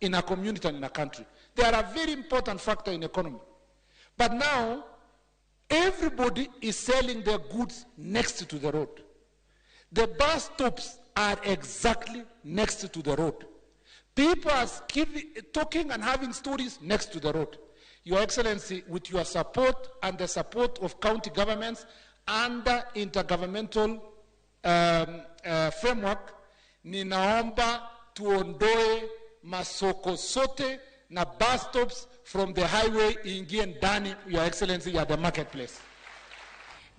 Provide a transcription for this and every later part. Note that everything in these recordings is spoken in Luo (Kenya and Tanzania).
in a community and in a country. They are a very important factor in economy. But now, everybody is selling their goods next to the road. The bus stops are exactly next to the road. People are talking and having stories next to the road. Your Excellency, with your support and the support of county governments under intergovernmental framework, ninaomba tuondoe masoko sote na bus stops from the highway ingie ndani, Your Excellency, ya the marketplace.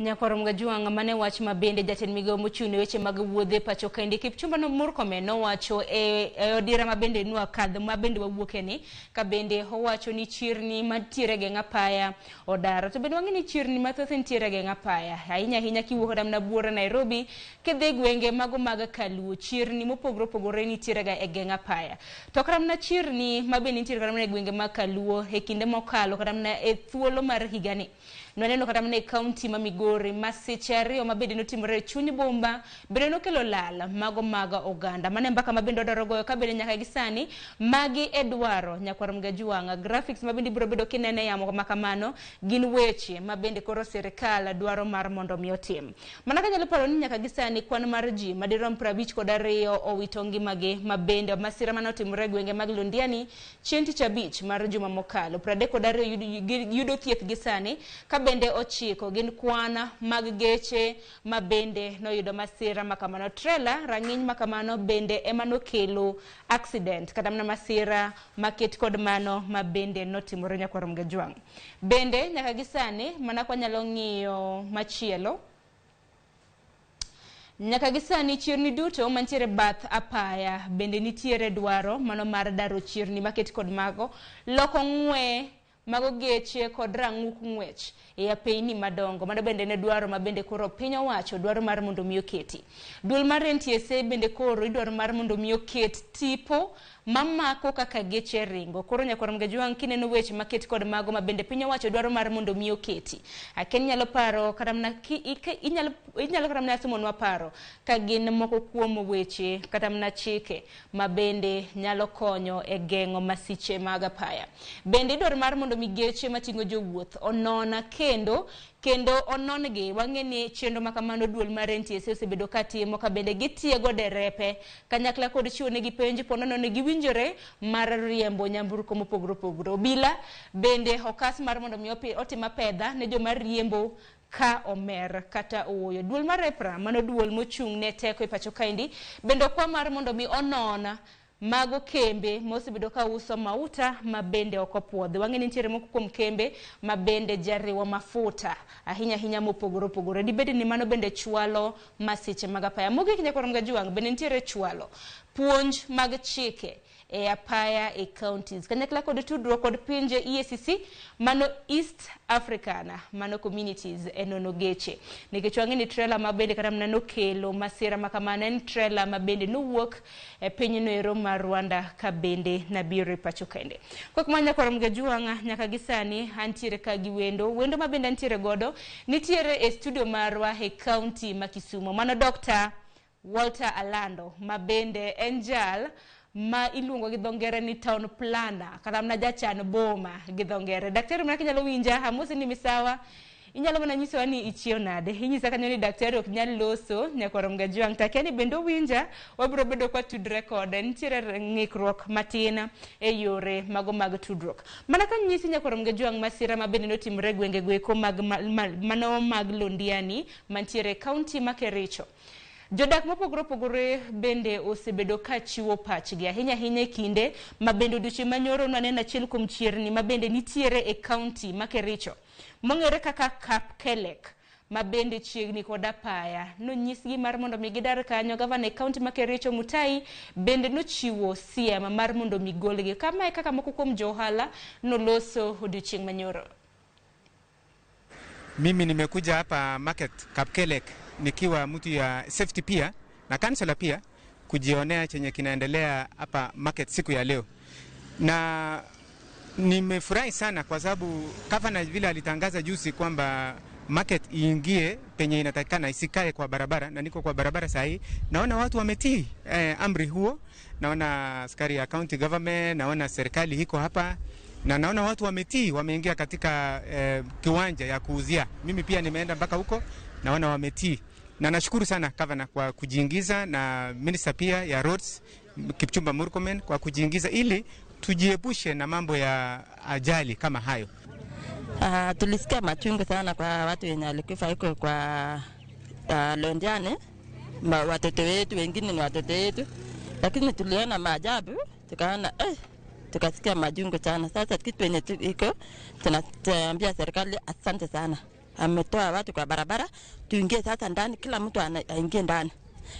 Nyakwar Mgajuang' mane wach ma bende jatend migawo mochung' ne weche mag wuodhe pacho kaendi Kipchumba Murkomen nowacho e odira ma bende nwakadho ma bende wawuoke ni ka bende owacho ni chirni mantiere e geng' apaya odar. To bende wang'e ni chirni mathoth nitiere e geng' apaya ahinya ahinya kiwuok kata mana buore Nairobi kidhi e gwenge mago mag Kaluo chirni mopogore opogore nitiere ga e geng' apaya. To kata mana chirni ma bende nitiere kata mana e gwenge mag Kaluo e kinde mokalo kata mana e thuolo mar higani. Nwaneno kata mana e kaunti ma Migori masiche ariyo ma bende notimore e chuny bomba bende nokelo lal mago mag oganda. Mano e mbaka ma bende wadwaro goyo ka bende nyaka gi sani magi e dwaro nyakwar Mgajuang'. Graphics ma bende ibiro bedo kinene e yamo ma kamano gin weche ma bende koro sirikal dwaro mar mondo mi otim. Mana kanyalo paro ni nyaka gi sani kwan mar ji madirom 52 owito ngimagi ma bende masira mane otimore e gwenge mag Londiani chieng' tich abich mar juma mokalo. 32 yudo thieth gi sani ka bende 9 gin kwan mag geche ma bende noyudo masira makamano. Trela rang'iny makamano bende ema nokelo accident kata mana masira maket kod mano ma bende notimore nyakwar Mgajwang'. Bende nyaka gi sani mana kwanyalo ng'iyo machielo. Nyaka gi sani chirni duto mantiere bath apaya bende nitiere dwaro mano mar daro chirni maket kod mago loko ng'we mago geche kod rang'uk ng'wech e apeyni madongo. Mano bende ne dwaro ma bende koro piny owacho dwaro mar mondo mi oketi. Duol mar NTSA bende koro idwaro mar mondo mi oket tipo mamako kaka geche ringo. Koro nyakwar Mgajuang' kineno weche maket kod mago ma bende piny owacho dwaro mar mondo mi oketi. Aken nyalo paro kata mana inyalo kata mana somonwa paro ka gin moko kuom weche kata mana chike ma bende nyalo konyo e geng'o masiche mag apaya. Bende idwaro mar mondo mi geche mating'o jowuoth onona kendo onon-gi. Wang'e ni chenro ma kamano duol mar NTSA osebedo ka timo ka bende gitiego derepe kanyakla kod chiwo negi penj ponono ni giwinjore mar riembo nyamburko mopogore opogore. Obila bende okas mar mondo mi otim apedha ne joma riembo ka omer kata ooyo. Duol mar EPRA mano duol mochung' ne teko e pacho kaendi bende okwa mar mondo mi onon mago kembe mosebedo ka uso mauta ma bende ok opuodhi. Wang'e ni nitiere moko kuom kembe ma bende jariwo mafuta ahinya ahinya mopogore opogore. Dibed ni mano bende chwalo masiche mag apaya. Mogik nyakwar Mgajuang' bende nitiere chwalo puonj mag chike e apaya e counties kanyakla kod tudruok kod pinje EACC mano East African mano communities e nono geche. Nikech wang'e ni trailer ma bende kata mana nokelo masira ma kamano en trailer ma bende nowuok e pinyno ero mar Rwanda ka bende nabiro e pacho kende. Kok ma nyakwar Mgajuang' nyaka gi sani antiere ka gi wendo. Wendo ma bende antiere godo nitiere e studio marwa e county ma Kisumu. Mano Dr. Walter Alando ma bende en jal ma iluongo gi dho ngere ni town planner kata mana jachan boma gi dho ngere. Daktari mana kinyalo winja, amosi ni misawa. Inyalo mana nyisowa ni ichiew nade. Inyisa kanyo ni daktari ok nyal loso nyakwar Mgajuang'. To akia ni bende owinja, wabiro bedo kwa tudre kode. Nitiere ng'ikruok matin e yore mago mag tudruok. Mana ka nyisi nyakwar Mgajuang' masira ma bende notimore e gwenge goeko mag mano mag Londiani mantiere e kaunti ma Kericho. Jodak mopogore opogore bende osebedo ka chiwo pachgi ahinya ahinya e kinde ma bende odiochieng' manyoro nwaneno achiel kuom chierni ma bende nitiere e kaunti ma Kericho mong'ere kaka Kapkelek ma bende chiegni kod apaya. Nonyisgi mar mondo mi gidar kanyo. Gavana e kaunti ma Kericho Mutai bende nochiwo siem mar mondo mi golgi. Kama e kaka moko kuom jo ohala noloso odiochieng' manyoro. Mimi nimekuja hapa market Kapkelek nikiwa mtu ya safety pia na councilor pia kujionea chenye kinaendelea hapa market siku ya leo. Na nimefurahi sana kwa sababu gavana vile alitangaza juzi kwamba market iingie penye inatakikana, isikae kwa barabara, na niko kwa barabara saa hii, naona watu wametii amri huo. Naona askari ya county government, naona serikali iko hapa na naona watu wametii, wameingia katika kiwanja ya kuuzia. Mimi pia nimeenda mpaka huko, naona wametii, na nashukuru sana gavana kwa kujiingiza na minister pia ya roads Kipchumba Murkomen kwa kujiingiza ili tujiepushe na mambo ya ajali kama hayo. Tulisikia machungu sana kwa watu wenye walikufa huko kwa Londiani, watoto wetu wengine ni watoto wetu, lakini tuliona maajabu, tukaona tukasikia majungu sana. Sasa kitu yenye iko tunaambia serikali asante sana, ametoa watu kwa barabara, tuingie sasa ndani, kila mtu aingie ndani,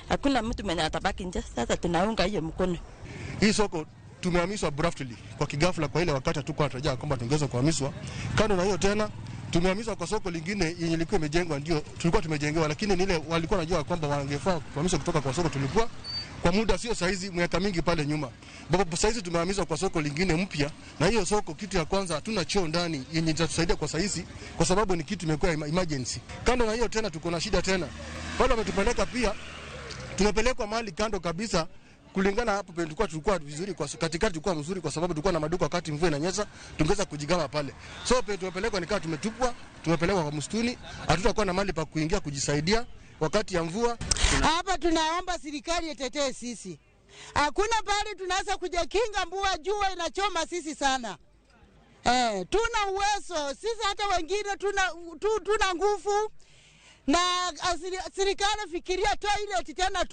hakuna mtu mwenye atabaki nje. Sasa tunaunga hiyo mkono. Hii soko tumehamishwa abruptly kwa kigafla, kwa ile wakati hatukuwa tunatarajia kwamba tungeweza kuhamishwa. Kando na hiyo tena tumehamishwa kwa soko lingine yenye ilikuwa imejengwa, ndio tulikuwa tumejengewa, lakini nile walikuwa wanajua kwamba wangefaa kuhamishwa kutoka kwa soko tulikuwa kwa muda, sio saizi, miaka mingi pale nyuma. Ambapo saizi tumehamishwa kwa soko lingine mpya, na hiyo soko, kitu ya kwanza hatuna choo ndani yenye itatusaidia kwa saizi, kwa sababu ni kitu imekuwa emergency. Kando na hiyo tena tuko na shida tena pale wametupeleka pia, tumepelekwa mahali kando kabisa kulingana hapo penye tulikuwa vizuri, kwa katikati tulikuwa mzuri, kwa sababu tulikuwa na maduka, wakati mvua inanyesha tungeweza kujigama pale. So penye tumepelekwa ni kama tumetupwa, tumepelekwa kwa msituni, hatutakuwa na mahali pa kuingia kujisaidia wakati ya mvua. Hapa tunaomba serikali itetee sisi. Hakuna pale tunaweza kujikinga mvua, jua inachoma sisi sana. Tuna uwezo sisi, hata wengine tuna nguvu, na serikali fikiria toilet tena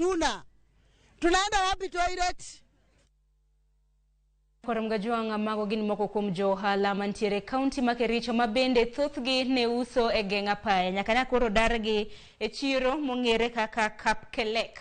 tunaenda wapi toilet? Koromgajuang mago gin moko kuom jo ohala mantiere kaunti ma Kericho ma bende thothgi ne uso e geng' apaya nyaka ne koro dargi e chiro mong'ere kaka Kapkelek.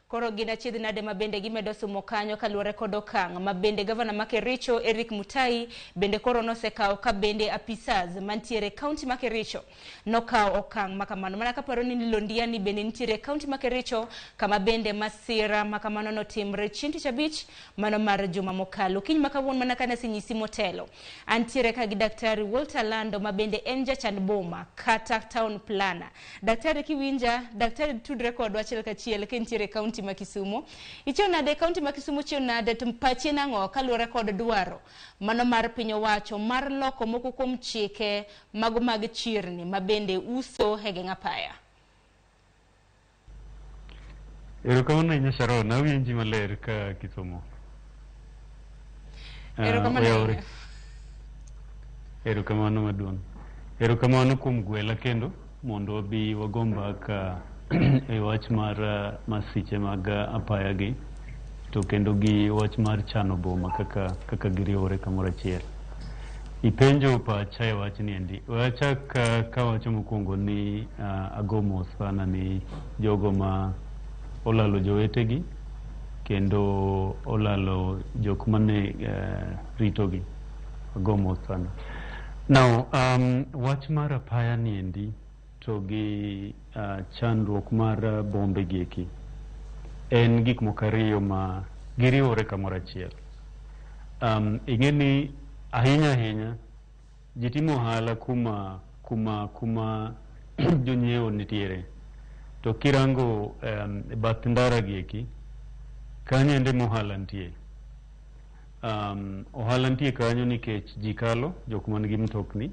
Koro gin achiedh nade ma bende gimedo sumo kanyo kaluwore kod okang' ma bende gavana ma Kericho Eric Mutai bende koro nosekawo ka bende apisas mantiere kaunti ma Kericho nokawo okang' makamano. Mana kaparo ni Londiani bende nitiere kaunti ma Kericho kama bende masira makamano notimre chieng' tich abich mano mar juma mokalo. Kiny ma kawuono mana kane asenyisi motelo, antiere ka gi Daktari Walter Lando ma bende en jachan boma kata town planner. Daktari kiwinja, daktari tudre kodwa achiel kachiel ka intiere kaunti ma Kisumu. Ichiew nade kaunti ma Kisumu, chiew nade to pachi nang'o kaluwore kod dwaro mano mar piny owacho mar loko moko kuom chike mago mag chirni ma bende uso e geng' apaya? Erokamano ahinya Sharon, awinji maler ka Kisumu. Erokamano ahinya. Erokamano maduong'. Erokamano kuom gwela kendo mondo wabi wago mbaka e wach mar masiche mag apaya gi, to kendo gi wach mar chano boma kaka giriwore kamoro achiel. Ipenjo pacha e wachni endi. Wachak kawacho mokwongo ni ago mos sana ni jogo ma olalo jowetegi kendo olalo jok mane ritogi. Ago mos sana. Now, wach mar apaya ni endi to gi chandruok mar bombe gi eki en gik moko ariyo ma giriwore kamoro achiel. Ing'e ni ahinya ahinya ji timo ohala kuma jonyiewo nitiere, to kirango e bath ndara gi eki kanyo ende ma ohala nitie. Ohala nitie kanyo nikech ji kalo, jok man gi mtokni,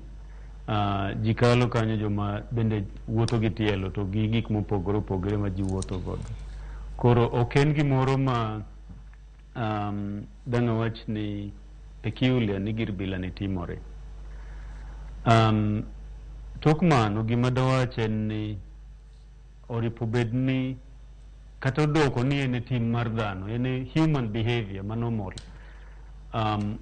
ji kalo kanyo, joma bende wuotho gi tielo to gi gik mopogore opogore ma ji wuotho godo. Koro ok en gimoro ma dang' awach ni peculiar ni gir bila ni timore. Tok mano gima dawach en ni oripo bed ni kata odoko ni en e tim mar dhano, en e human behavior ma normal.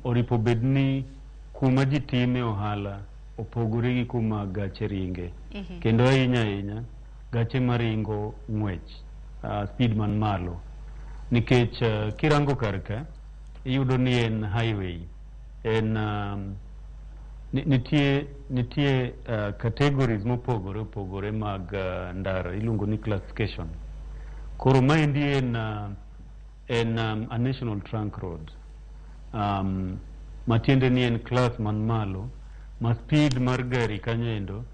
Oripo bed ni kuma ji time ohala opogore gi kuma gache ringe. Kendo ahinya ahinya gache maringo ng'wech, speed man malo. Nikech kirango kar ka iyudo ni en highway, en nitie categories mopogore opogore mag ndara, iluongo ni classification. Koro maendi en a national trunk road, matiende ni en class man malo ma speed mar gari kanyo endo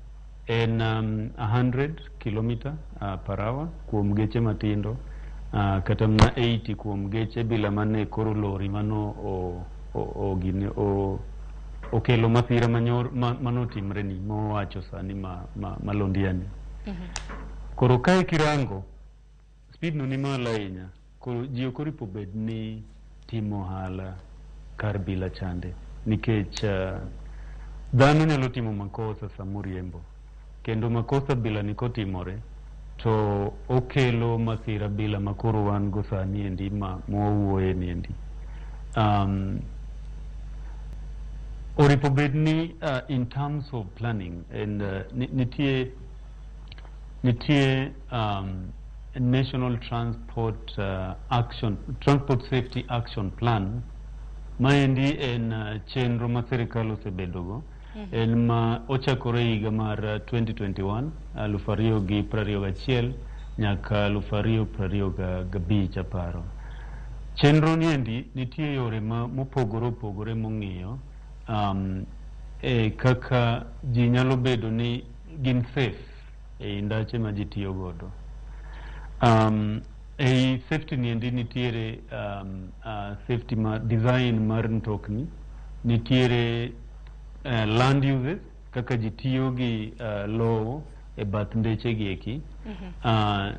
En 100 kilometer per hour kuom geche matindo, kata mana 80 kuom geche bila mane koro lori mano o gini o okelo masira manyor manotimre ni mowacho sani ma Londiani. Koro kae kirango speed no ni malo ahinya. Koro ji ok oripo bed ni timo ohala kar bila chande, nikech dhano nyalo timo makosa samoriembo, kendo makosa bila ni kotimore to okelo masira bila makoro wan go sani endi ma mwawuoye ni endi. Oripo bed ni in terms of planning and nitie National Transport Action Transport Safety Action Plan. Maendi en chenro ma sirikal osebedogo, en ma ochakore higa mar 2021, 2021 nyaka 2025 aparo. Chenro ni endi nitie yore ma mopogore opogore mong'iyo kaka ji nyalo bedo ni gin safe ei ndache ma ji tiyo godo. Ei safety ni endi nitiere safety ma design mar mtokni, nitiere land uses, kaka ji tiyo gi lowo e bath ndeche gi eki.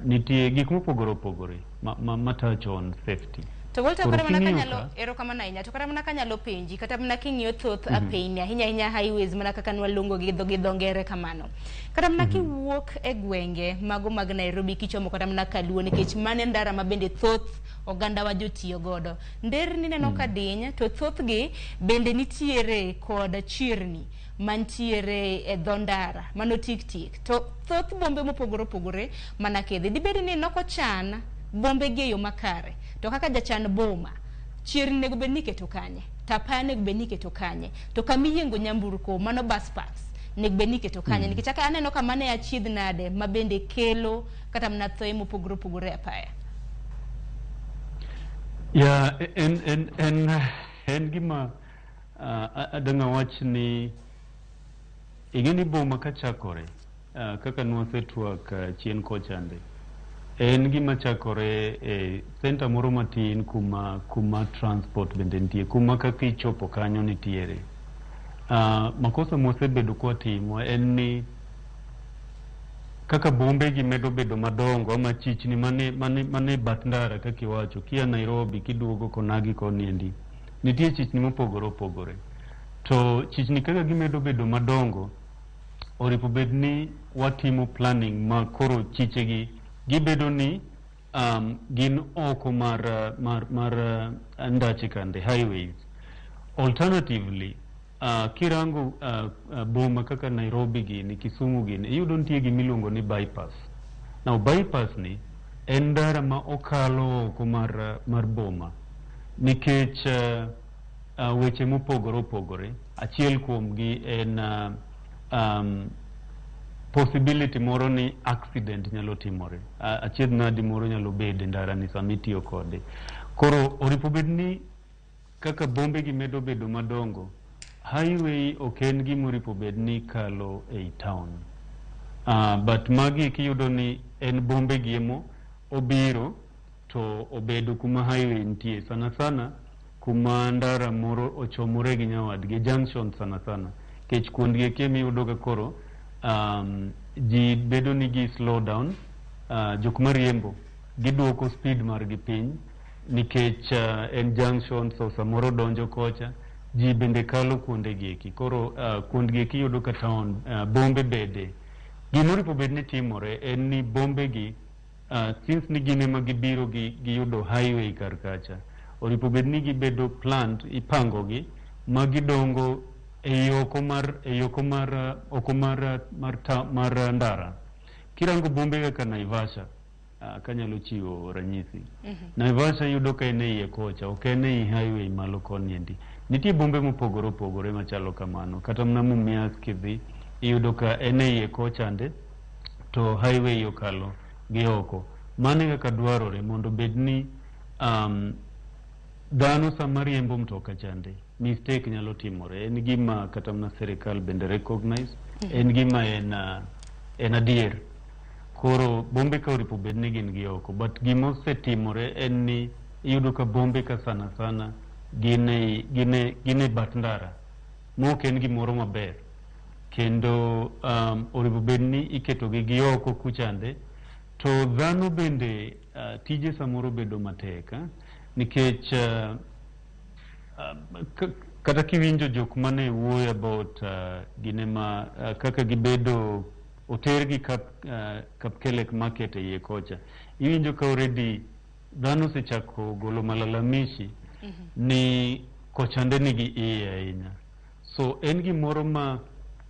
Nitie gik mopogore opogore ma touch on safety. To Walter, Koro kata mana king'iyo kanyalo erokamano ahinya, to kata mana kanyalo penji, kata mana king'iyo thoth apeyni, ahinya ahinya highways, mana kaka nwaluongo gi dho ngere kamano, kata mana kiwuok e gwenge mago mag Nairobi kichomo kata mana Kaluo, nikech mano e ndara ma bende thoth oganda wa jotiyo godo, nderni neno ka diny, to thothgi bende nitiere kod chirni mantiere e dho ndara mano tik tik, to thoth bombe mopogore opogore mana kidhi dibed ni nokochan bombe gi e yo makare. To kaka jachan boma, chirni onego bed ni iketo kanye, to apaya onego bed ni iketo kanye, to kama iyiengo nyamburko, mano bus parks, onego bed ni iketo kanye? Nikech aka aneno ka mano e achiedh nade ma bende kelo kata mana thoe mopogore opogore e apaya. Ya, en gima adang' awach ni ing'e ni boma kachakore, kaka nwasetwak chien kochande, en gima chakore e center moro matin kuma transport bende nitie, kuma kaka ichopo kanyo nitiere. Makosa mwasebedo kwatimo en ni kaka bombe gi medo bedo madongo ama chichni mane bath ndara, kaka iwacho kia Nairobi kiduogo konagi koni endi nitie chichni mopogore opogore, to chichni kaka gimedo bedo madongo, oripo bed ni watimo planning ma koro chichegi gibedo ni gin oko mar ndache kande, highways. Alternatively, kirango boma kaka Nairobi gini, Kisumu gini, iyudo nitie gimiluongo ni bypass. Now bypass ni en ndara ma okalo oko mar boma nikech weche mopogore opogore. Achiel kuomgi en possibility moro ni accident nyalo timore, achiedh nadi moro nyalo bedo e ndara ni sama itiyo kode. Koro oripo bed ni kaka bombe gi medo bedo madongo, highway ok en gima oripo bed ni kalo ei town, but magi kiyudo ni en bombe gi emo obiro to obedo kuma highway nitie, sana sana kuma ndara moro ochomore gi nyawadgi, junction sana sana, kech kuondgi eki emiyudo ka koro ji bedo ni gi slow down, jok mariembo giduoko speed margi piny nikech en junction, so samoro donjo kocha ji bende kalo kuonde gi eki. Koro kuondgi eki iyudo ka town, bombe bede gimoripo bed ni timore en ni bombe gi, since ni gin ema gibiro gi giyudo highway kar kacha, oripo bed ni gibedo planned, ipango gi ma gidongo ei oko mar oko mar ndara. Kirango bombe kaka Naivasha, kanyalo chiwo ranyisi, Naivasha yudo ka en e iye kocha, ok en ei highway malo koni endi. Nitie bombe mopogore opogore machalo kamano, kata mana Mumias kidhi iyudo ka en e iye kochande to highway okalo gi oko. Mano e kaka dwarore mondo bed ni dhano sama riembo mtoka chande mistake nyalo timore. En gima kata mana sirikal bende recognize, en gima en En adier. Koro bombe ka oripo bed ni gin gi oko, but gima osetimore en ni iyudo ka bombe ka sana sana gin e bath ndara, ma ok en gimoro maber. Kendo oripo bed ni iketogi gi oko kuchande, to dhano bende tije samoro bedo matek, nikech kata kiwinjo jok mane wuoyo about gine ma kaka gibedo otergi Kapkelek Market e iye kocha, iwinjo ka already dhano osechako golo malalamishi ni kochande nigi iye ahinya. So en gimoro ma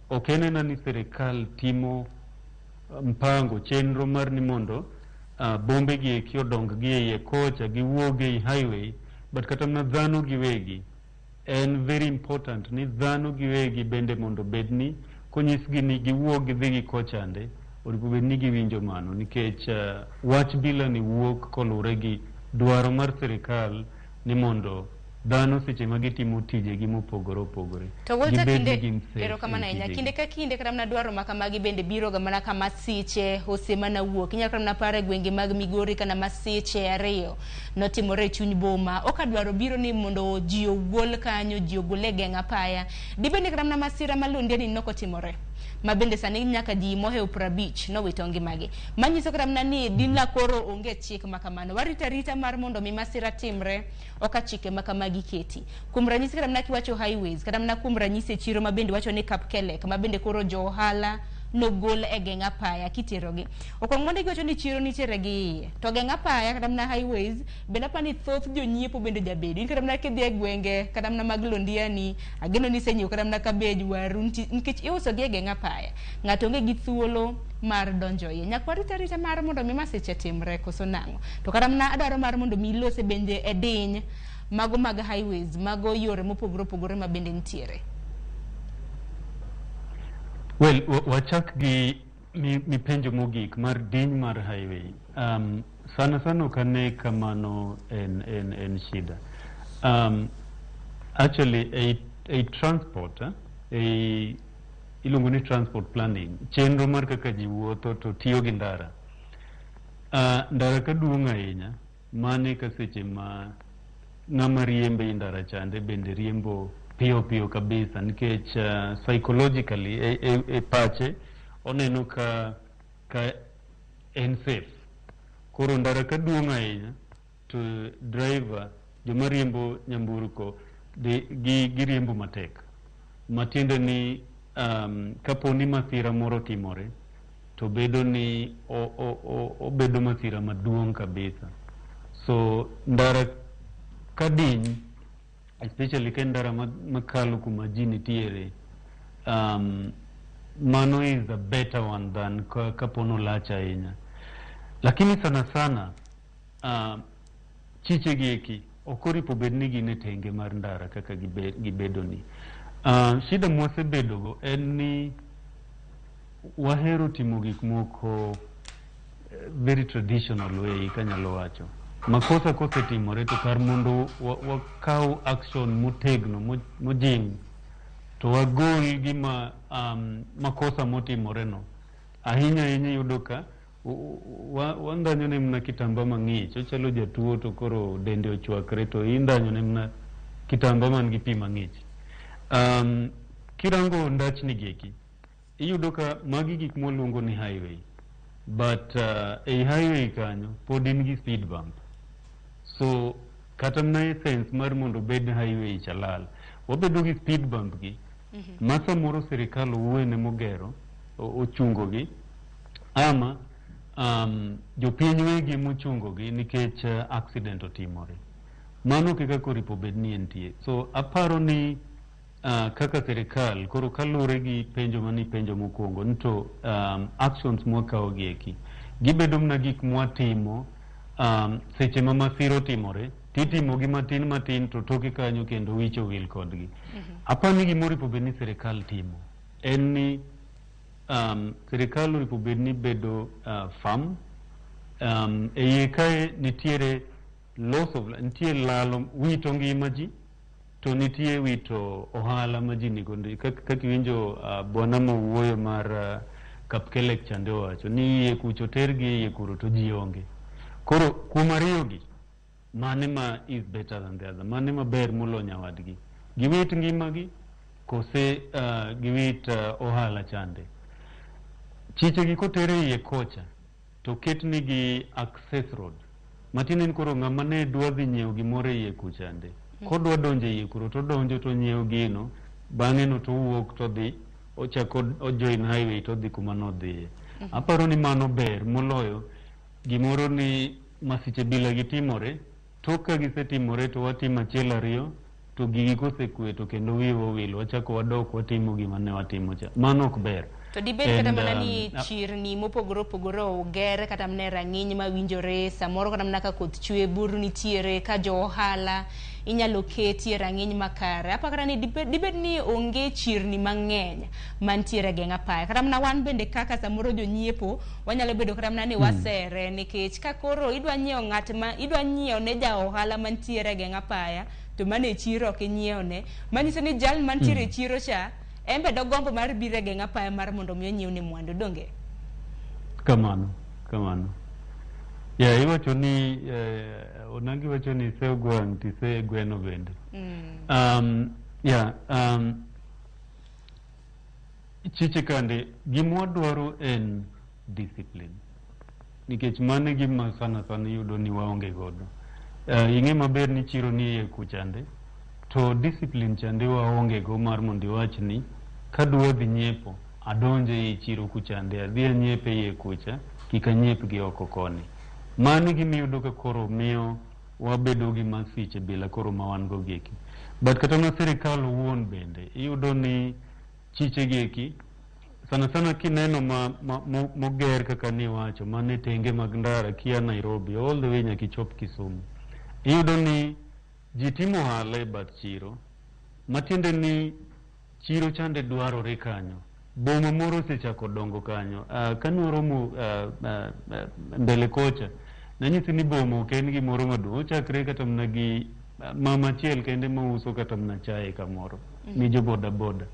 ok en ena ni sirikal timo mpango chenro mar ni mondo bombe gi eki odong gi e iye kocha, giwuog ei highway, but kata mana dhano giwegi, en very important ni dhano giwegi bende mondo bed ni konyisgi ni giwuog gidhi gi kochande, onego bed ni giwinjo mano, nikech wach bila ni wuok koluwore gi dwaro mar sirikal ni mondo dhano seche ma gitimo tijegi mopogore opogore To Walter, gibed ni kinde gin safe erokamano e ahinya. tijegi. Kinde ka kinde kata mana dwaro ma kamagi bende biro ga mana ka masiche osemana wuok. Inyalo kata mana paro e gwenge mag Migori kana masiche ariyo notimore e chuny boma. Ok adwaro biro ni mondo ji ogol kanyo, ji ogol e geng' apaya. Dibed ni kata mana masira ma Londiani nokotimore, ma bende sani nyaka ji mohewo 50 nowito ngimagi. Manyiso kata mana ni dina koro onge chik ma kamano. Warito arita mar mondo mi masira timre oka chike ma kamagi keti. Kuom ranyisi, kata mana kiwacho highways, kata mana kuom ranyisi e chiro ma bende wacho ni Kapkelek, ma bende koro jo ohala nogol e geng' apaya kiterogi. Okuong mondo giwacho ni chiro nitiere gi iye. To geng' apaya kata mana highways bende apani thoth jonyiepo bende jabedo. In kata mana kidhi e gwenge kata mana mag Londiani, ageno ni isenyiewo kata mana cabbage, waru, nikech iuso gi e geng' apaya. Ng'ato onge gi thuolo mar donjo iye. Nyaka warit arita mar mondo mi masiche timre koso nang'o. To kata mana adwaro mar mondo mi ilose bende e diny mago mag highways, mago yore mopogore opogore ma bende nitiere. Well, wachak gi mipenjo mogik mar diny mar highway. Sana sana ok ane kamano en shida. Actually, ei transport, ei iluongo ni transport planning, chenro mar kaka ji wuotho to tiyo gi ndara. Ndara ka duong' ahinya, mane ka seche ma ng'ama riembe e ndara chande bende riembo piyo piyo kabisa, nikech psychologically e pache oneno ka en safe. Koro ndara ka duong' ahinya to driver, joma riembo nyamburko giriembo matek, matiende ni kapo ni masira moro otimore to bedo ni obedo masira maduong' kabisa. So ndara ka diny, especially ka en ndara makalo kuma ji nitiere, mano is a better one than kapo nolach ahinya. Lakini sana sana chiche gi eki ok oripo bed ni gin e tenge mar ndara kaka gibedo ni. Shida mwasebedogo en ni wahero timo gik moko very traditional way, kanyalo wacho. Makosa kosetimore to kar mondo wakaw action motegno, mojing', to wagol gima makosa motimore no. Ahinya ahinya iyudo ka wandhanyo ne mana kitamba mang'ich, ochalo jatuo to koro dende ochwakre to indhanyo ne mana kitamba man gi pi mang'ich. Kirango ndachni gi eki, iyudo ka magi gik mwaluongo ni highway, but ei highway kanyo pod in gi speed bump. So kata mana essence mar mondo obed highway cha lal. Wabedo gi speed bump gi ma samoro sirikal owuon emogero, ochungo gi, ama jopiny wegi emochungo gi nikech accident otimore. Mano e kaka oripo bed ni entie. So aparo ni kaka sirikal koro kaluwore gi penjo mane ipenjo mokwongo ni to actions mwakawo gi eki gibedo mana gik mwatimo seche ma masira otimore, titimo gi matin matin to toke kanyo kendo wich owil kodgi. Aparo ni gima oripo bed ni sirikal timo en ni sirikal oripo bed ni bedo firm. E iye kae nitiere loss of, nitie lalo, wito ngima ji, to nitie wito ohala ma ji nigo. Kaka iwinjo bwana mowuoyo mar Kapkelek chande owacho ni iye kucho tergi iye kuro to ji onge. Koro kuom ariyogi, mane ma is better than the other? Mane maber molo nyawadgi? Giwit ngimagi kose giwit ohala chande? Chiche gi koter e iye kocha to ketnigi access road. Matiende ni koro ng'ama ne dwa dhi nyiewo gimoro e iye kuchande, kodwa donjo e iye kuro to odonjo to onyiewo gino, bang'e no to owuok to odhi ochako ojoin highway to odhi kuma nodhiye. Aparo ni mano ber moloyo gimoro ni masiche bila gi timore, tok ka gisetimore to watimo achiel ariyo to gigi kosekwe to kendo wiwa owil wachako wadok watimo gima ne watimo cha. Mano ok ber. To dibed kata And, mana ni chirni mopogore opogore oger kata mana e rang'iny mawinjore, samoro kata mana ka koth chwe buru nitiere, ka jo ohala inyalo keti e rang'iny makare. Aparo kata ni dibed ni onge chirni mang'eny mantiere e geng' apaya. Kata mana wan bende kaka samoro jonyiepo wanyalo bedo kata mana ni wasere nikech ka koro idwa nyiewo ng'at ma idwa nyiewo ne ja ohala mantiere e geng' apaya to mane e chiro ok inyiewo ne. Manyiso ni jal mantiere e chiro cha en be dogombo mar biro e geng' apaya mar mondo mi onyiewne mwandu, donge? Kamano, kamano. Yeah, iwacho ni onagi wacho ni ise gwang' to ise gweno bende. Yeah, chiche kande gima wadwaro en discipline. Nikech mano e gima sana sana iyudo ni waonge godo. Ing'e maber ni chiro ni iye kuchande, to discipline chande waonge go mar mondo iwach ni kadwa dhi nyiepo, adonjo ei chiro kuchande, adhi anyiepe iye kucha, kik anyiep gi oko koni. Mano e gima iyudo ka koro miyo wabedo gi masiche bila koro ma wan go gieki. But kata ma sirikal owuon bende, iyudo ni chiche gieki, sana sana kineno ma, ma, mo, moger kaka niwacho, mane tenge mag ndara kia Nairobi, all the way nyaka ichop Kisumu. Iyudo ni ji timo ohala e bath chiro, matiende ni chiro chande dwarore kanyo. Boma moro osechako dongo kanyo. Kane waromo mbele kocha, nanyisi ni boma ok en gimoro maduong'. Ochakre kata mana gi mama achiel kende mauso kata mana chae kamoro ni jo boda boda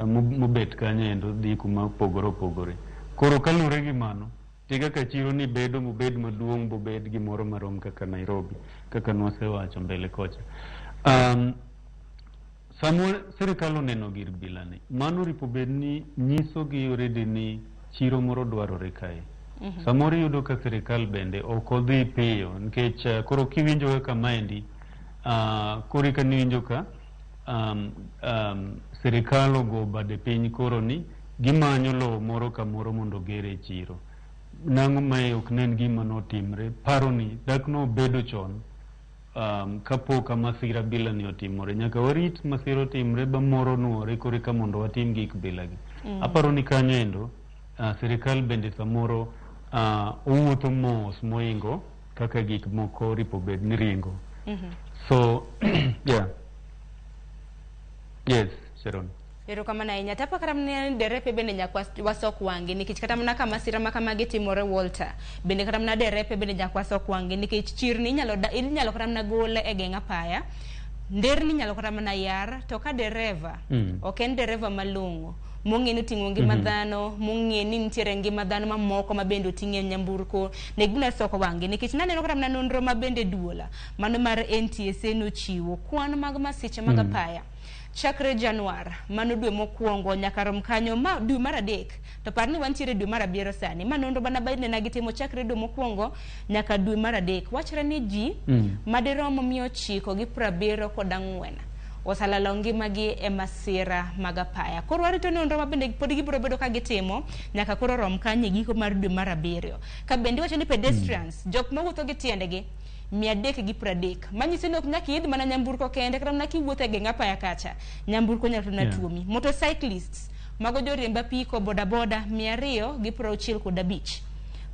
mobet kanyo endo dhi kuma opogore opogore. Koro kaluwore gi mano, te kaka chiro ni bedo mobed maduong' bobed gimoro marom kaka Nairobi, kaka nwasewacho mbele kocha. Sama sirikal oneno gir bilani, mano ripo bed ni nyiso gi already ni chiro moro dwarore kae. Samoro iyudo ka sirikal bende ok odhi piyo nikech koro kiwinjo kaka maendi, koro eka niwinjo ka sirikal ogo bade piny koro ni gimanyo lowo moro kamoro mondo ogere chiro. Nang'o mae ok ne en gima notimre? Paro ni dak nobedo chon kapok masira bila ni otimore. Nyaka warit masira otimre ba moro nuore koro eka mondo watim gik bila gi. Aparo ni kanyo endo sirikal bende samoro owuotho mos moingo kaka gik moko ripo bed ni ringo. So, yeah. Yes, Sharon. Erokamano ahinya. To aparo kata mana ni derepe bende nyaka wasok wang'gi nikech kata mana ka masira ma kamagi timore Walter, bende kata mana derepe bende nyaka wasok wang'gi nikech chirni inyalo inyalo kata mana gol e geng' apaya, nderni inyalo kata mana yar, to ka dereva ok en dereva malong'o mong'e ni oting'o ngima dhano, mong'e ni nitiere ngima dhano mamoko ma bende oting'o e nyamburko, nek bende soko wang'gi nikech naneno kata mana nonro ma bende duola mano mar NTSA nochiwo kwan mag masiche mag apaya chakre Januar mano dwe mokwongo nyaka rom kanyo ma dwe mar adek to par ni wantiere dwe mar abiriyo sani ma nonro mana bende na gitimo chakre dwe mokwongo nyaka dwe mar adek wachre ni ji madirom 974 oselalo ngimagi e masira mag apaya. Koro warito nonro ma bende pod gibiro bedo ka gitimo nyaka koro rom kanyo e giko mar dwe mar abiriyo. Ka bende iwacho ni pedestrians, jok mawuotho gi tiendegi 330, manyiso ni ok nyaka iidh mana nyamburko kende, kata mana kiwuotho e geng' apaya kacha, nyamburko nyalo mana tuomi. Motorcyclists, mago joriemb apiko, bodaboda 265.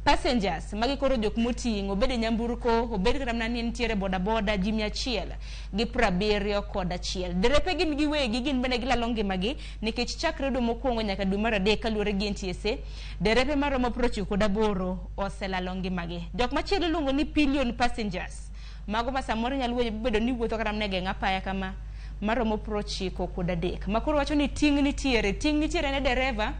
Passengers, magi koro jok moting'o, obed e nyamburko, obed kata mana ni nitiere bodaboda, ji 171. Derepe gin giwegi, gin bende gilalo ngimagi nikech chakre dwe mokwongo nyaka dwe mar adek kaluwore gi NTSA, derepe maromo 98 oselalo ngimagi. Jok machielo iluongo ni pillion passengers, mago ma samoro nyalo bedo ni wuotho kata mana e geng' apaya kama maromo 93. Ma koro wacho ni ting' nitiere ne dereva,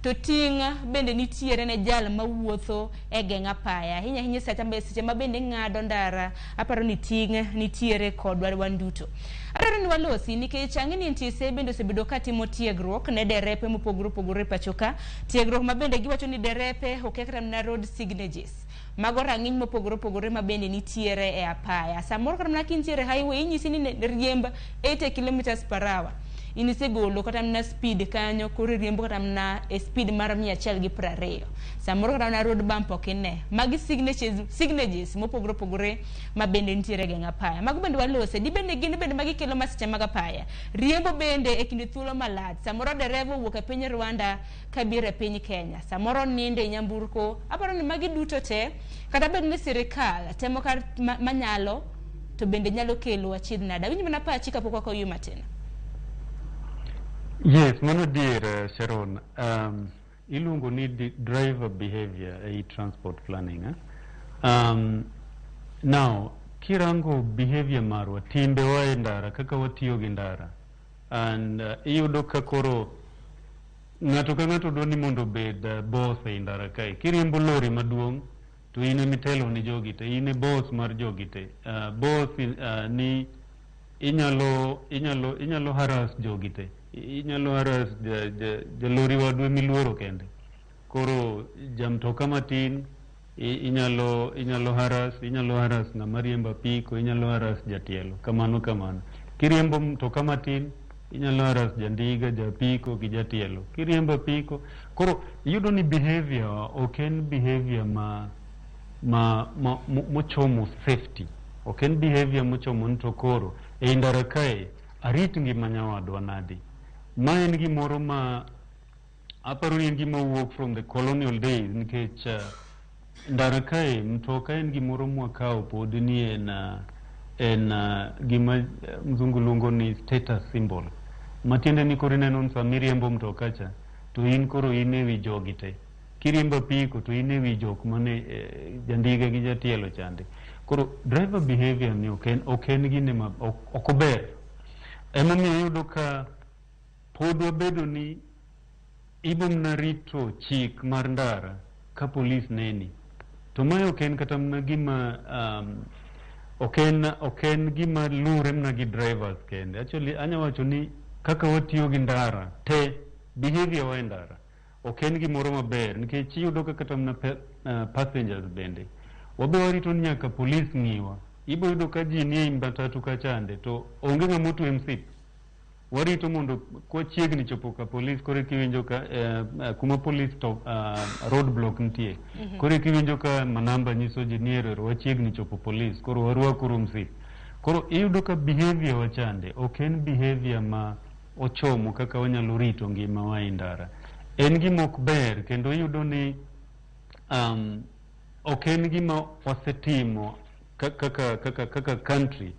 to To ting' bende nitiere ne jal mawuotho e geng' apaya. Ahinya ahinya seche ma bende ng'ado ndara, aparo ni ting' nitiere kodwa wan duto. Adwaro ni walosi nikech ang'e ni NTSA bende osebedo ka timo tiegruok ne derepe mopogore opogore e pacho ka. Tiegruok ma bende giwacho ni derepe okia kata mana road signages. Mago rang'iny mopogore opogore ma bende nitiere e apaya. Samoro kata mana kintiere highway inyisi ni riemb 80 kilometers per hour. In isegolo kata mana speed kanyo koro iriembo kata mana e speed mar 120. Samoro kata mana road bump ok ine. Magi signages mopogore opogore ma bende nitiere e geng' apaya. Mago bende walose. Dibed ni gin bende magi kelo masiche mag apaya. Riembo bende e kinde thuolo malach. Samoro dereva owuok e piny Rwanda kabiro e piny Kenya. Samoro nindo e nyamburko. Aparo ni magi duto te kata bed ni sirikal temo kar manyalo to bende nyalo kelo achiedh nade. Awinj mana pachi kapok wakoyu matin. Yes, mano adier, Sharon. Iluongo ni driver behavior ei transport planning. Eh? Now, kirango behavior marwa, timbewa e ndara, kaka watiyo gi ndara, and iyudo ka koro ng'ato ka ng'ato dwa ni mondo obed boss ei ndara kae. Kiriembo lori maduong', to in emitelo ni jogi te, in e boss mar jogi te. Boss ni inyalo harass jogi te. Inyalo harass jalori wadu miluoro kende. Koro jamtoka matin inyalo harass ng'ama riembo apiko, inyalo harass jatielo, kamano kamano. Kiriembo mtoka matin, inyalo harass jandiga, japiko gi jatielo. Kiriembo apiko, koro iyudo ni behavior ok en behavior ma mochomo safety. Ok en behavior mochomo ni to koro ei ndara kae arit ngima nyawadwa nadi. Ma en gimoro ma aparo ni en gima wuok from the colonial days, nikech ndara kae mtoka en gimoro mwakawo pod ni en gima mzungu luongo ni status symbol, matiende ni koro ineno ni sama iriembo mtoka cha to in koro in e wi jogi te. Kiriembo apiko to in e wi jok mane jandiga gi jatielo chande. Koro driver behavior ni ok en gine ma ok ober. Emomiyo iyudo ka pod wabedo ni ibo mana rito chik mar ndara ka polis neni. To mae ok en kata mana gima ok en gima lure mana gi drivers kende. Actually, anya wacho ni kaka watiyo gi ndara te, behavior wa e ndara ok en gimoro maber, nikech iyudo ka kata mana passengers bende wabe warito ni nyaka polis ng'iwa. Ibo yudo ka ji nie matatu kachande to onge ng'ama otwe msip. Warito mondo kwachiegni chopo ka polis, koro kiwinjo ka kuma polis to road block nitie, koro kiwinjo ka manamba nyiso ji ni ero wachiegni chopo polis, koro warwakuru msip. Koro iyudo ka behavior wachande ok en behavior ma ochomo kaka wanyalo rito ngimawa e ndara. En gima ok ber, kendo iyudo ni ok en gima wasetimo kaka country.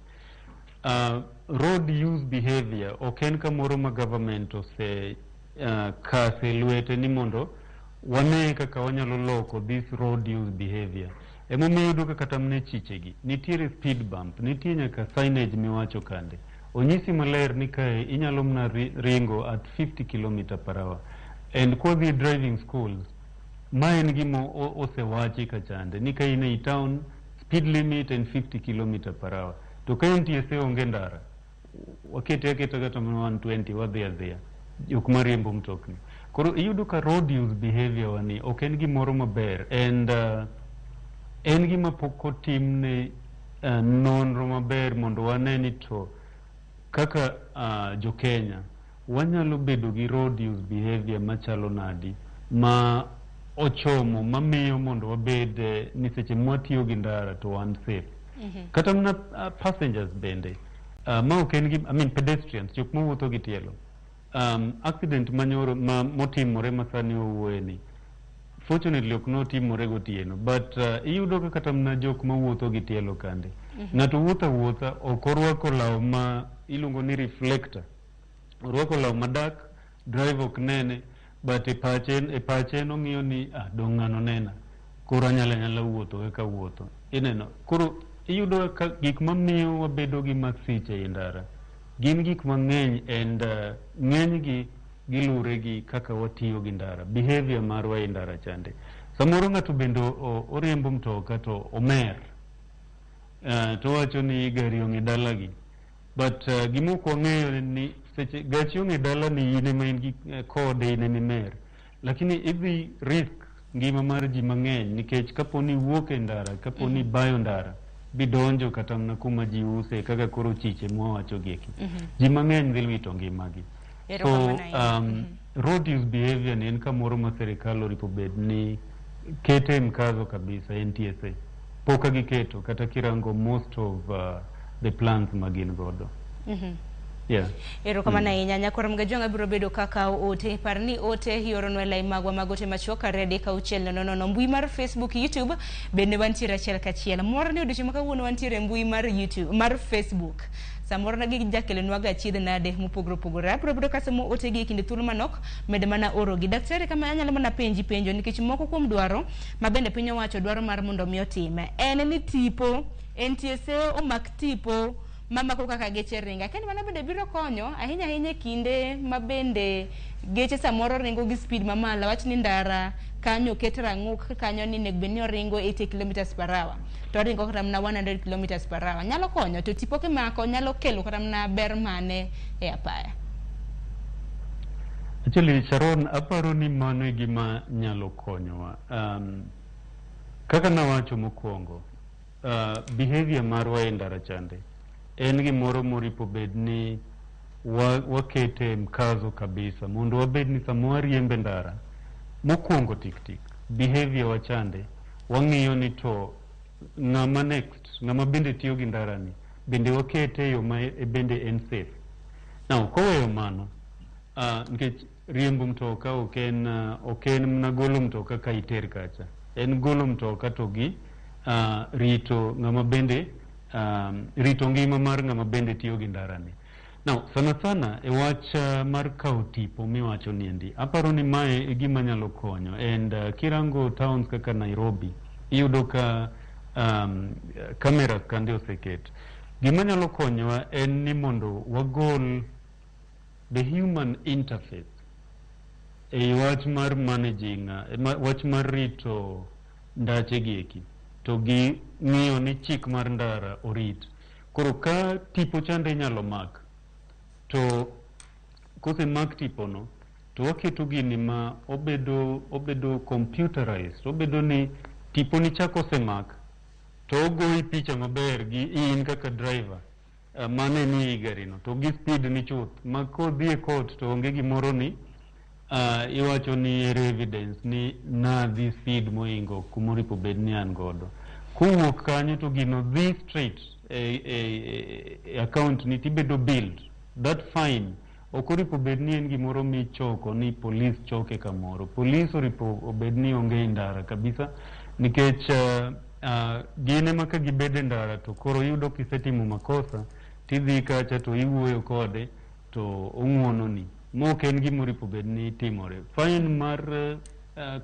Road use behavior ok en kamoro ma government ose kase lwete ni mondo wane kaka wanyalo loko this road use behavior. Emomiyo iyudo ka kata mana e chichegi nitiere speed bump, nitie nyaka signage miwacho kande onyisi maler ni kae inyalo mana ringo at 50 km per hour. And kodhi e driving schools, ma en gima osewachi kachande ni ka in ei town, speed limit en 50 km per hour. To ka NTSA onge ndara, wakete aketa kata mana 120, wadhi adhiya jok mariembo mtokni. Koro iyudo ka road use behavior wani ok en gimoro maber, and en gima pok otimne nonro maber mondo wane ni to kaka jo Kenya wanyalo bedo gi road use behavior machalo nadi ma ochomo mamiyo mondo wabed ni seche mwatiyo gi ndara to wan safe. Kata mana passengers bende ma ok en gi, I mean pedestrians, jok mawuotho gi tielo. Accident manyoro ma motimore ma sani owuoye ni fortunately ok notimore gotieno, but iyudo ka kata mana jok mawuotho gi tielo kande, ng'ato wuotho awuotha, ok orwako law ma iluongo ni reflector, orwako law madak, driver ok nene, but e pache nong'iyo ni ah, dong' ng'ano nena, koro anyalo anyala wuotho kaka wuotho ineno. Koro iyudo ka gik mamiyo wabedo gi masiche e ndara gin gik mang'eny, and ng'enygi Gilure gi kaka watiyo gi ndara, behavior marwa e ndara chande. Samoro ng'ato bende oriembo mtoka to omer, to wacho ni gari ong'e dalagi. But gima ok wang'eyo en ni seche gachi ong'e dalani, in ema in gi kode, in ema imer, lakini idhi risk ngima mar ji mang'eny, nikech kapo ni iwuok e ndara, kapo ni ibayo ndara bidonjo kata mana kuma ji use, kaka koro chiche mwawacho gieki, ji mang'eny dhi wito ngimagi. So Erokamano ahinya. Road use behavior ni en kamoro ma sirikal oripo bed ni kete mkazo kabisa. NTSA pok giketo kata kirango most of the plans ma gin godo, yeah. Erokamano ahinya, nyakwar Mgajwang'. Biro bedo kaka ote par ni ote ioronwa e lai magwa mag ote machuok 23600. Mbui mar Facebook, YouTube bende wantiere achiel kachiel. Mor ni odiochieng' ma kawuono wantiere e mbui mar YouTube, mar Facebook. Samoro na gijakelonwaga achiedh nade mopogore opogore. Abiro bedo kasomo otegi e kinde thuolo manok. Med mana orogi. Daktari, kama anyalo mana penji penjo, nikech moko kuom dwaro ma bende piny owacho dwaro mar mondo mi otime en ni tipo NTSA omak tipo mamako kaka geche ringo. Akia ni mano bende biro konyo ahinya ahinya e kinde ma bende geche samoro ringo gi speed mamalo. Awach ni ndara kanyo oket rang'uk kanyo ni onego bed ni oringo 80 kilometers per hour, to oringo kata mana 100 kilometers per hour. Nyalo konyo to tipo kimako nyalo kelo kata mana ber mane e apaya? Actually, Sharon, aparo ni mano e gima nyalo konyowa. Kaka nawacho mokwongo, behavior marwa e ndara chande en gimoro moripo bed ni wakete mkazo kabisa, mondo wabed ni sama wariembe ndara, mokwongo tik tik behavior wachande, wang'iyo ni to ng'ama next, ng'ama bende tiyo gi ndara ni bende wakete e yo ma bende en safe. Now, koweyo mano, nikech riembo mtoka ok en mana golo mtoka ka iter kacha, en golo mtoka to gi rito ng'ama bende, rito ngima mar ng'ama bende tiyo gi ndara ni. Now, sana sana e wach mar kawo tipo miwacho niendi, aparo ni mae e gima nyalo konyo. And kirango towns kaka Nairobi, iyudo ka cameras kande oseket. Gima nyalo konyowa en ni mondo wagol the human interface e wach mar managing, wach mar rito ndache gi eki to gi ng'iyo ni chik mar ndara orit. Koro ka tipo chande inyalo mak, to kosemak tipono to waketo gini ma obedo computerized, obedo ni tiponi chak osemak to ogoyi picha maber gi in kaka driver, mane ni ei garino to gi speed ni chuth, ma kodhi e court to onge gimoro ni iwacho ni ere evidence ni nadhi speed moingo kumoripo bed ni an godo. Kowuok kanyo to gino dhi straight e account ni, tibedo billed that fine. Ok oripo bed ni en gimoro michoko ni polis choke kamoro. Polis oripo obed ni onge e ndara kabisa, nikech gin ema ka gibedo e ndara to koro yudo kisetimo makosa, tidhi kacha to iwuoyo kode to ong'uononi, mok en gima oripo bed ni timore. Fine mar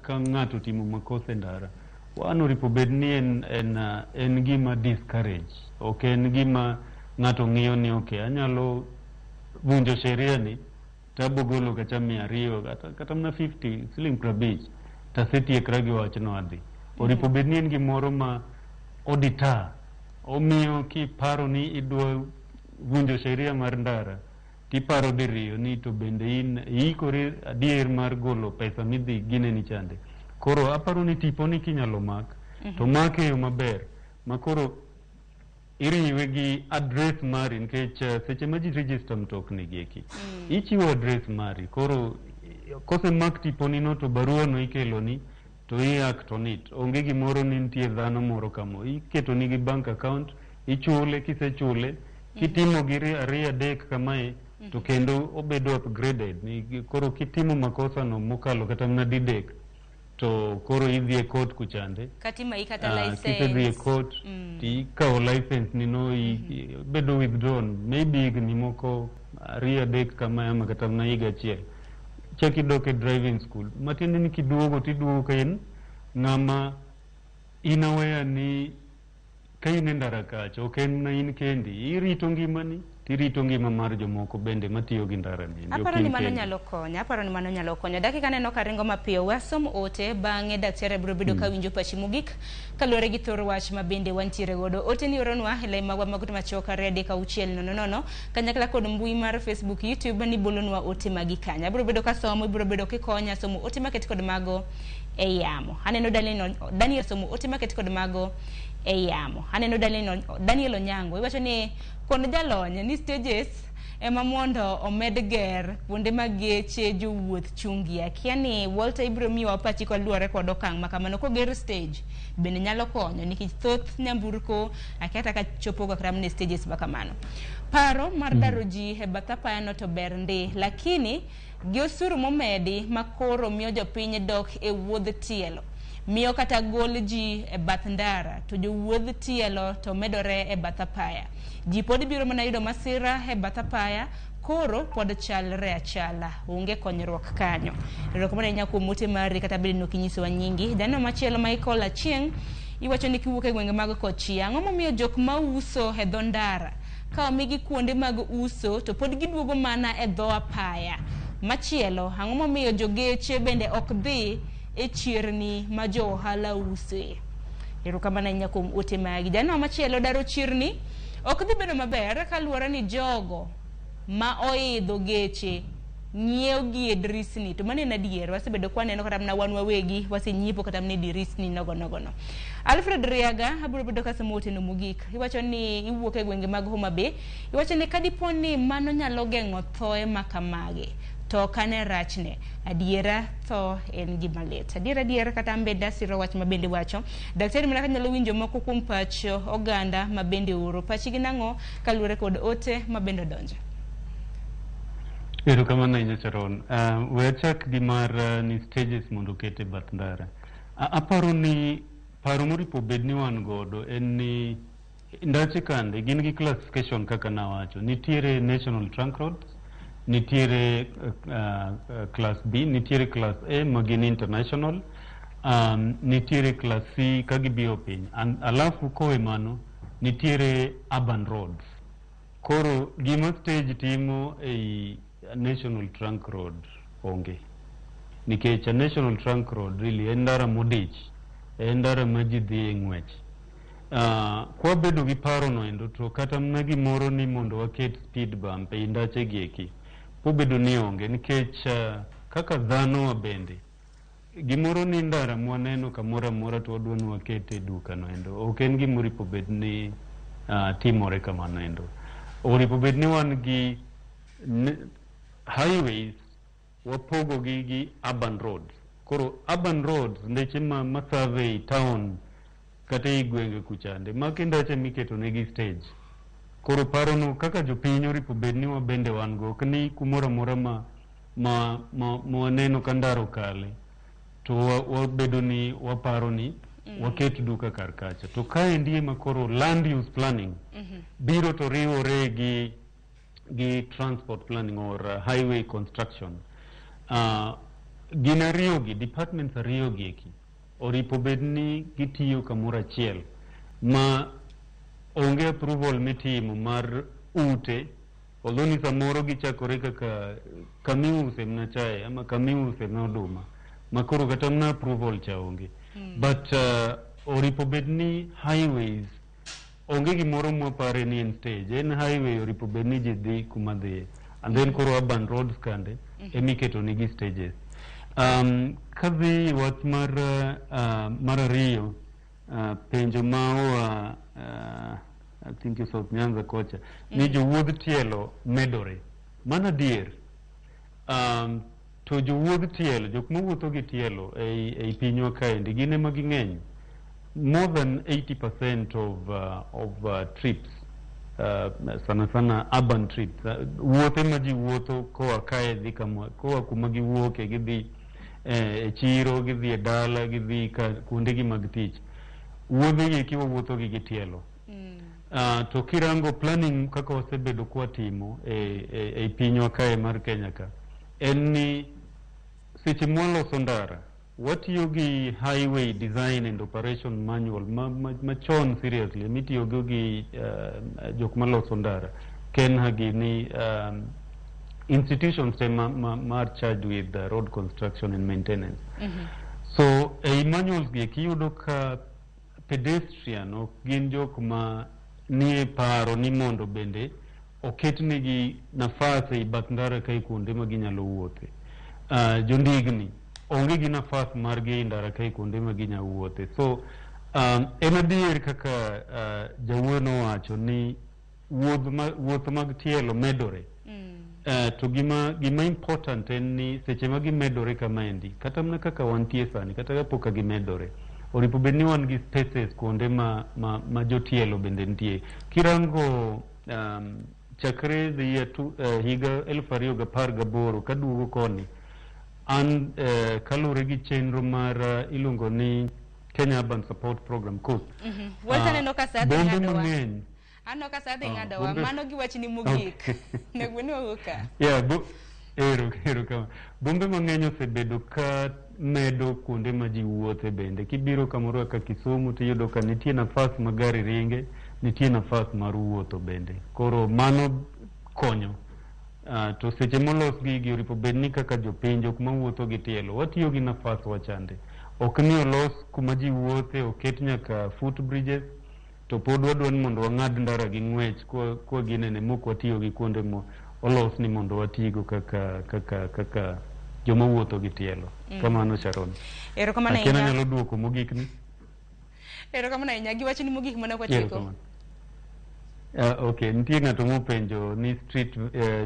ka ng'ato otimo makosa e ndara wan oripo bed ni en gima discourage, ok en gima ng'ato ng'iyo ni ok anyalo vunjo sheria ni tabo golo kata 200 kata mana 50 siling 50 tasetiekra gi wachno adhi. Oripo bed ni en gimoro ma odita omiyo kiparo ni idwa vunjo sheria mar ndara, tiparo diriyo ni to bende in iikori adier mar golo pesa midhi gineni chande. Koro aparo ni tiponi kinyalo mak to make e yo maber ma koro iriwe gi address mari, nikech seche ma ji register mtokni gi eki, ichiwo address mari. Koro kosemak tiponi no to barua no ikeloni to i act on it. Onge gimoro ni nitie dhano moro kamo iketoni gi bank account, ichule. Kisechule kitimo gi ariyo adek kamae to kendo obedo upgraded ni koro kitimo makosa no mokalo kata mana didek to koro idhi e court kuchande. Kata imayi kata Kisedhi e license. court tikawo license ni no, bedo withdrawn maybe higni moko ariyo adek kamae, ama kata mana higa achiel, chak idok e driving school. Matiende ni kiduogo tiduogo ka in ng'ama in aware ni ka in e ndara kacha ok en mana in kendi irito ngimani. Tirito ngima mar jomoko bende matiyo gi ndara ni. Aparo ni mano nyalo konyo, aparo ni mano nyalo konyo. Dakika neno ka ringo mapiyo, wasom ote, bang'e daktari biro bedo ka winjo pachi mogik kaluwore gi thor wach ma bende wantiere godo. Ote ni oronwa e lai magwa mag machuok 23600 kanyakla kod mbui mar Facebook, YouTube ni bolonwa ote magi kanyo. Abiro bedo ka somo, ibiro bedo kikonya somo ote maket kod mago e yamo. Aneno Daniel, Daniel somo ote maket kod mago e yamo. Aneno Daniel, Daniel Onyango iwacho ni kon jalony ni stages ema mondo omed ger kuonde ma geche jowuoth chungie. Akia ni Walter ibiro miyowa pachi kaluwore kod okang' ma kamano. Koger stage bende nyalo konyo nikech thoth nyamburko akia kata ka chopo ga kata mana e stages ma kamano. Paro mar daro ji e bath apaya no to ber ndi, lakini gi osuru momedi ma koro miyo jopiny dok e wuodh tielo miyo kata gol ji e bath ndara to jowuodh tielo to medore e bath apaya. Ji pod biro mana yudo masira e bath apaya, koro pod chalre achala, onge konyruok kanyo. Erokamano ahinya kuom ote mari kata bed ni ok inyisowa nyingi. Janeno machielo Michael Achieng' iwacho ni kiwuok e gwenge mag Kochia, ang'o momiyo jok mauso e dho ndara ka omigi kuonde mag uso to pod giduogo mana e dho apaya? Machielo, ang'o momiyo jogeche bende ok dhi e chirni ma jo ohala use? Erokamano ahinya kuom ote magi. Janeno machielo, daro chirni ok dhi bedo maber kaluwore ni jogo ma oidho geche nyiewo gi e dirisni. To mano en adier, wasebedo kwaneno kata mana wan wawegi wasenyiepo kata mana e dirisni nogo nogo no. Alfred Riaga, abiro bedo kasomo oteno mogik. Iwacho ni iwuok e gwenge mag Homa Bay. Iwacho ni kadipo ni mano nyalo geng'o thoe ma kamagi, to ok ane rachne. Adiera tho en gima lit. Adier adier kata an bende asiro wach ma bende wacho. Daktari mana kanyalo winjo moko kuom pach oganda ma bende oro. Pachgi nang'o kaluwore kod ote ma bende odonjo? Erokamano ahinya Sharon. We achak gi mar ni stages mondo oket e bath ndara. Aparo ni paro moripo bed ni wan godo en ni ndache kande gin gi classification kaka nawacho. Nitiere national trunk roads, nitiere class B, nitiere class A ma gin international, nitiere class C ka gibiro piny. Alafu kowe mano, nitiere urban roads. Koro gima stage timo ei national trunk road onge. Nikech a national trunk road really en ndara modich, en ndara ma ji dhi e ng'wech. Kwabedo gi paro no endo to kata mana gimoro ni mondo waket speed bump ei ndache gi eki, pobedo ni onge nikech kaka dhano wa bende gimoro ni ndara mwaneno kamoro amora to wadwa ni waket e duka no endo ok en gima oripo bed ni timore kamano endo. Oripo bed ni wan gi highways wapogo gi gi urban roads. Koro urban roads ndeche ma survey town kata ei gwenge kuchande maki ndache miketo negi stage. Koro parono kaka jopiny oripo bed ni wabende wan go ok ni kumoro amora ma waneno ka ndara okale to wabedo ni waparo ni waket duka kar kacha. To kaendi ema koro land use planning biro to riwore gi transport planning or highway construction. Gin ariyo gi, departments ariyo gi eki oripo bed ni gitiyo kamoro achiel ma onge approval mitimo mar ute, although ni samoro gichakore kaka kamiuse mana chae ama kamiuse mana oduma ma koro kata mana approval cha onge. But oripo bed ni highways onge gimoro mwapare ni en stage, en highway oripo bed ni ji dhi kuma dhiye, and then koro urban roads kande emiketo nigi stages. Kadhi wach mar ariyo, penjo ma oa I think South Nyanza kocha ni jowuodh tielo medore. Mano adier. To jowuodh tielo, jok mawuotho gi tielo ei pinywa kaendi gin ema ging'eny. More than 80% of trips, sana sana urban trips, wuothe ma ji wuotho koa kae dhi kama, koa kuma giwuoke gidhi e chiro, gidhi e dala, gidhi ka kuondegi mag tich. Wuodhe gi eki wawuotho gi gi tielo. To kirango planning kaka wasebedo kwatimo e pinywa kae mar Kenya ka, en ni seche mwaloso ndara, watiyo gi highway design and operation manual machon seriously mitiyogo gi jok maloso ndara. KeNHA gini institutions te ma are charged with road construction and maintenance. So ei manuals gi eki iyudo ka pedestrian ok gin jok ma nie paro ni mondo bende oketnegi nafas ei bath ndara kae kuonde ma ginyalo wuothe. Jondigni onge gi nafas margi ei ndara kae kuonde ma ginyalo wuothe. So en adier kaka jawuoyo nowacho ni wuoth mag tielo medore. To gima important en ni seche ma gimedore kamaendi, kata mana kaka wantie sani, kata kapok gimedore, oripo bed ni wan gi spaces kuonde ma jotielo bende nitie. Kirango chakre the year higa 2018 kaduogo koni, an kaluwore gi chenro mar iluongo ni Kenya Urban Support Program KUSP. Walter, neno ka saa dhi bombe ng'adowa. mang'eny Aneno ka saa dhi Ah, ng'adowa. Mano gi wachni mogik. Nego ni wawuo ka. Yeah, ero kama. Bombe mang'eny osebedo ka medo kuonde ma ji wuothe bende. Kibiro kamoro kaka Kisumu tiyudo ka nitie nafas ma gari ringe, nitie nafas mar wuotho bende. Koro mano konyo. To seche molos gigi oripo bed ni kaka jopiny jok mawuotho gi tielo watiyo gi nafas wachande. Ok ni olos kuma ji wuothe, oket nyaka foot bridges, to pod wadwa ni mondo wang'ad ndara gi ng'wech kwa ginene mok watiyo gi kuonde mo olos ni mondo watigo kaka joma wuotho gi tielo. Kamano, Sharon. Erokamano Akia ahinya. Anyalo duoko mogik ni. Erokamano ahinya. Gi wachni mogik mana kwatieko. Erokamano. Ok, nitie ng'ato mopenjo ni street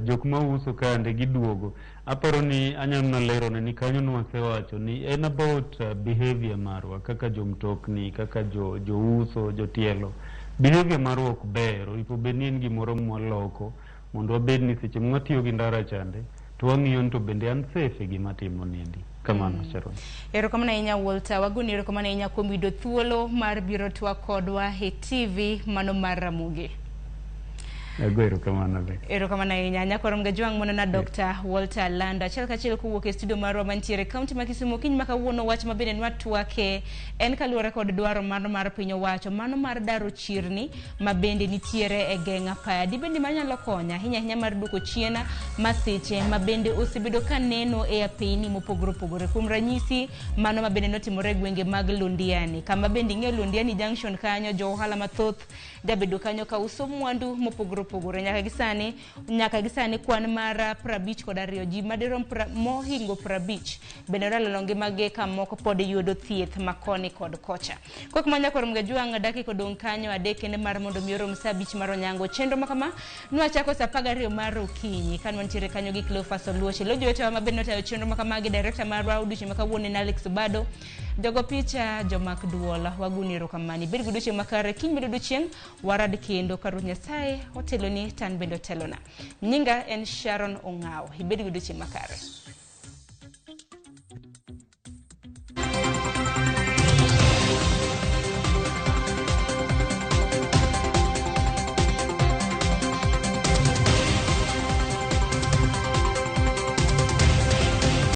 jok mauso kande giduogo. Aparo ni anyalo mana lerone ni kanyo nwasewacho ni en about behavior marwa kaka jomtokni, kaka jo jouso, jotielo. Behavior marwa ok ber, oripo bed ni en gimoro mwaloko mondo wabed ni seche mwatiyo gi ndara chande to wang'iyo ni to bende an safe e gima atimo niendi. Kamano, Sharon. Erokamano ahinya, Walter. Wagoni erokamano ahinya kuom yudo thuolo mar biro twak kodwa e TV mano mar Ramogi. Ago erokamano be. Erokamano ahinya. Nyakwar Mgajwang' mono na Dr. Walter Landa. Achiel kachiel kowuok e studio marwa mantiere e kaunti ma Kisumu. Kiny ma kawuono wach ma bende nwatwake en kaluwore kod dwaro mar piny owacho mano mar daro chirni ma bende nitiere e geng' apaya. Dibed ni manyalo konyo ahinya ahinya mar duoko chien masiche ma bende osebedo ka neno e apeyni mopogore opogore. Kuom ranyisi mano ma bende notimore e gwenge mag Londiani. Kama bende ing'eyo Londiani Junction kanyo jo ohala mathoth jabedo kanyo ka uso mwandu mopogore opogore. Nyaka gi sani kwan mar 52 ji madirom mohingo 50 bende olalo ngimagi ka moko pod yudo thieth ma koni kod kocha. Kok ma nyakwar Mgajwang' dakika odong' kanyo 3 kende mar mondo mi orom sa 5 mar onyango. Chenro ma kama nwachako sa 12 mar okinyi ka nwantiere kanyo gi Cleophas Oluoch. Elo jowetewa ma bende notayo chenro ma kama gi director marwa odiochieng' ma kawuono en Alex Obado. Jogo picha, jomak duol, wagoni erokamano. Ibed gi odiochieng' makare, kiny bende odiochieng' warad kendo ka Ruoth Nyasaye oteloni to an bende otelona. Nyinga en Sharon Ong'awo. Ibed gi odiochieng' makare.